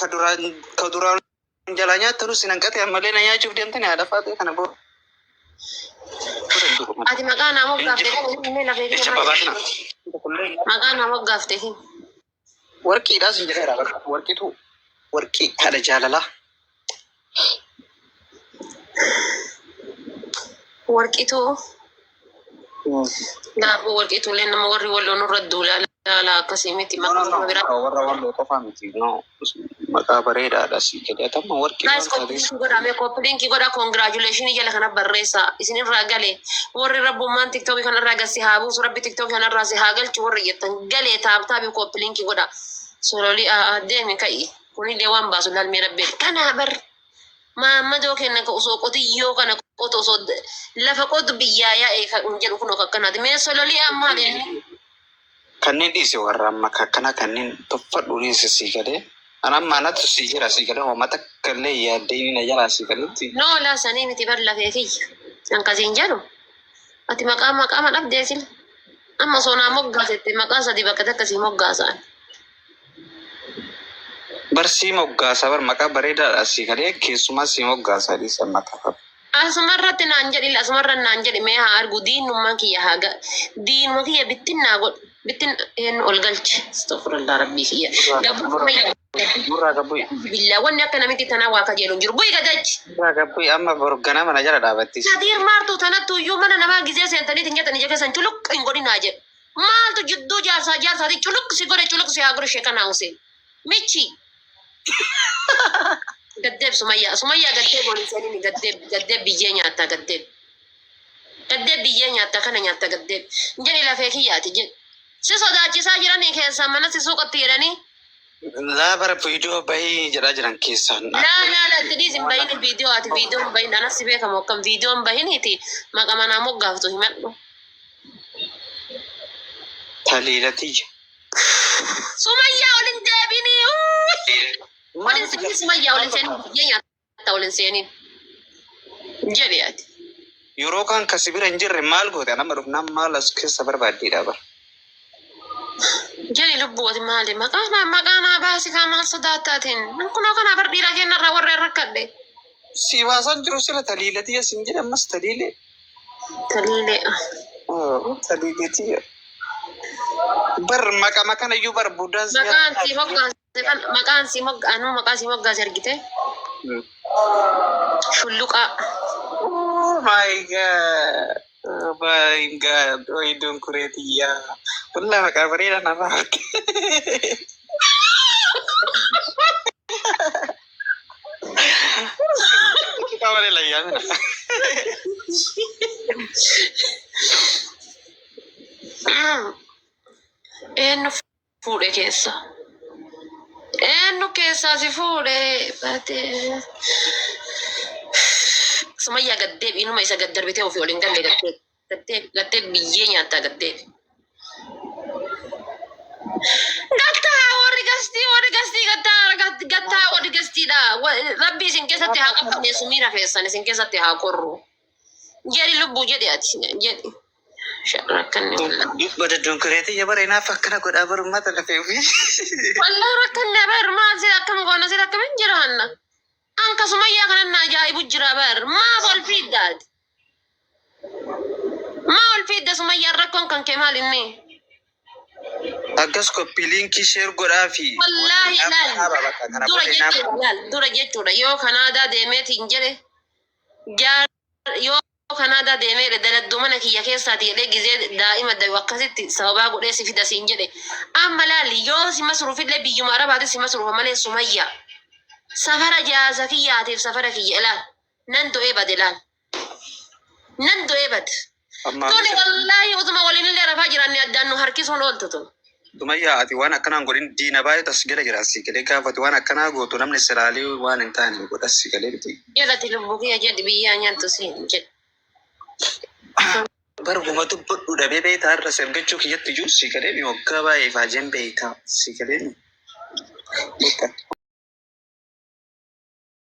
Ka duraan ka duraan jalaa nyaattanus sin hanqate ammallee na nyaachuuf deemtani haadha faatee kana booda hin jiru. Ati maqaa naa Hin moggaafte jiru. kana himee lafee kiyya Jecha maal babaasina. maqaa naa moggaafte him. Warqiidhaa sin jedheera bakka warqiitu warqii haadha jaalalaa. Warqituu Kanaafuu warqiituulee nama warri walloo nurra duulaa laala akkasii miti No, no, maqaa no. nama biraa. Warra walloo qofaa miti. No. Maqaa bareedaadha si jedhee atamma warqii Guys, maal copy taatees. link godhaa mee copy link godhaa congratulation jala kana barreessaa isin irraa gale warri rabbummaan tiktok kana irraa gasi haa buusu rabbi tiktok kana irraa si haa galchu warri jettan galee taap taapi copy link godhaa sololii aa deemi ka'i kunillee waan baasu lalmee rabbee kanaa bar Maammadoo kenna ka osoo qotiyyoo kana qotu osoo lafa qotu biyyaa yaa'e kan jedhu kunoo akkanaati. Mee sololi'aan maal inni? Kanneen dhiisi warra amma akkana kanneen tuffadhu dhiisi sii galee. An amma anatu sii jira sii galee homa takka illee hin yaadda'ini na jalaa sii galetti. No laa sanii miti bar lafee kiyya. An kasiin jedhu ati maqaa maqaama dhabdee sila. Amma osoo naa moggaasette maqaa sadi bakka takka sii moggaasa ani. Bar sii moggaasa bar maqaa bareedaadha sii galee keessumaa sii moggaasa dhiisa maqaa qaba. Asumarratti naan jedhi asumarra naan jedhi mee haa argu diinummaan kiyya haa ga diinuma kiyya bittin naa godhu bittin eenyu ol galche astagfirullah rabbii kiyya gabbuu sumayya Nurraa gabbu'i. billaa wanni akka namitti tanaa waa kajeelu hin jiru bu'i gadachi. Nurraa gabbu'i amma bor ganama na jala dhaabattis. Nadiir maartuu tanattu iyyuu mana namaa gizee seentaniitiin jettan ija keessan culuq hin godhinaa jedhu. Maaltu jidduu jaarsaa jaarsaati culuq si godhe culuq si haa godhu sheekanaa Huseen. Michi. Gaddeeb Sumayyaa. Sumayyaa gaddeeb waliin seenini gaddeeb gaddeeb biyyee nyaattaa gaddeeb. Gaddeeb biyyee nyaattaa kana nyaatta gaddeeb. Jedhi lafee kiyyaati jedhi. Si sodaachisaa jiranii keessaa mana si suuqatti jedhanii. Laa bara viidiyoo bahii jedhaa jiran keessaan. Laa laa laa itti dhiisi hin bahini viidiyoo ati viidiyoo hin bahin anas si beekamu akkam viidiyoo hin bahiniiti maqa manaa moggaaftu himadhu. Taliila tiyya. Sumayyaa ol hin deebinii. Ol hin seenin Sumayyaa ol hin seenin biyyee nyaatta ol hin seenin. Jedhi ati. Yeroo kaan kasi bira hin jirre maal goote nama dhufnaan maal as keessa barbaaddeedha bara. Jedhi lubbuu ati maali maqaa naa maqaa naa baasi kaa maal sodaattaatiin. Kunoo kanaa bar dhiira kennarraa warra rakkadhe. Si baasaan jiru sila taliila tiyya sin jedhe ammas taliilee. Taliilee. Taliilee tiyya. Bar maqama kana iyyuu bar budaan si Maqaan sii moggaase kan maqaan sii mogga anuu maqaa sii moggaase argite shulluqaa. Oh my God. Oh my God. Way dunkuree tiyya. Wallah maqaa bareedaa narraa arge. Maqaa malee layyaamina. Eenyu fuudhe keessa? Eenyu keessaa si fuudhe? Baatee. Sumayyaa gad deebi inuma isa gad darbitee ofii ol hin galle gad deebi. Gad deebi gad deebi biyyee nyaattaa gad deebi. Gattaa warri gastii warri gastii gattaa gattaa warri gastiidha. Rabbi isin keessatti haa qabbaneessu miira keessan isin keessatti haa qorru. Jedhi lubbuu jedhi ati jedhi. Rakkanne wallah. Bada dunkuree tiyya bara inaaf akkana godhaa bara uummata lafee ofii. Wallah rakkanne bar maal sila akkam goona sila akkamin jiraanna. An ka sumayyaa kanan na ajaa'ibu jira bar maaf ol fiidda ati. Maa ol fiidda sumayyaan rakkoon kan kee maal inni. Akkas koppii liinkii sheer godhaa fi Wallaahi naaf laal dhaaba bakka kana dura booda naaf jechuudha laal dura jechuudha yoo Kanaadaa deemeetiin jedhe jaar yoo Kanaadaa deemee jedhe daladduu mana kiyya keessaati jedhee gizee daa'ima dayu akkasitti sababaa godhee si fida siin jedhe amma laal yoo si masruufillee biyyuma arabaati si masruufa malee sumayyaa safara jaarsa kiyyaatiif safara kiyya laal nan du'ee bade laal Nan du'ee bad. Amma Tuni wallaahi utuma waliinillee rafaa jiraanne addaan nu harkisuun ooltu tun. Sumayyaa ati waan akkanaa hin godhin diina baay'eetu as jala jira si galee gaafa ati waan akkanaa gootu namni silaalee waan hin taane godha si galee miti. Jedhati lubbuu kiyya jedhi biyyaa nyaattu siin jedhi. Bar guma dubbadhu dhabee beektaa irra si argachuu kiyyatti iyyuu si galee mi waggaa baay'ee ifaajeen beektaa si galee mi. Bakka.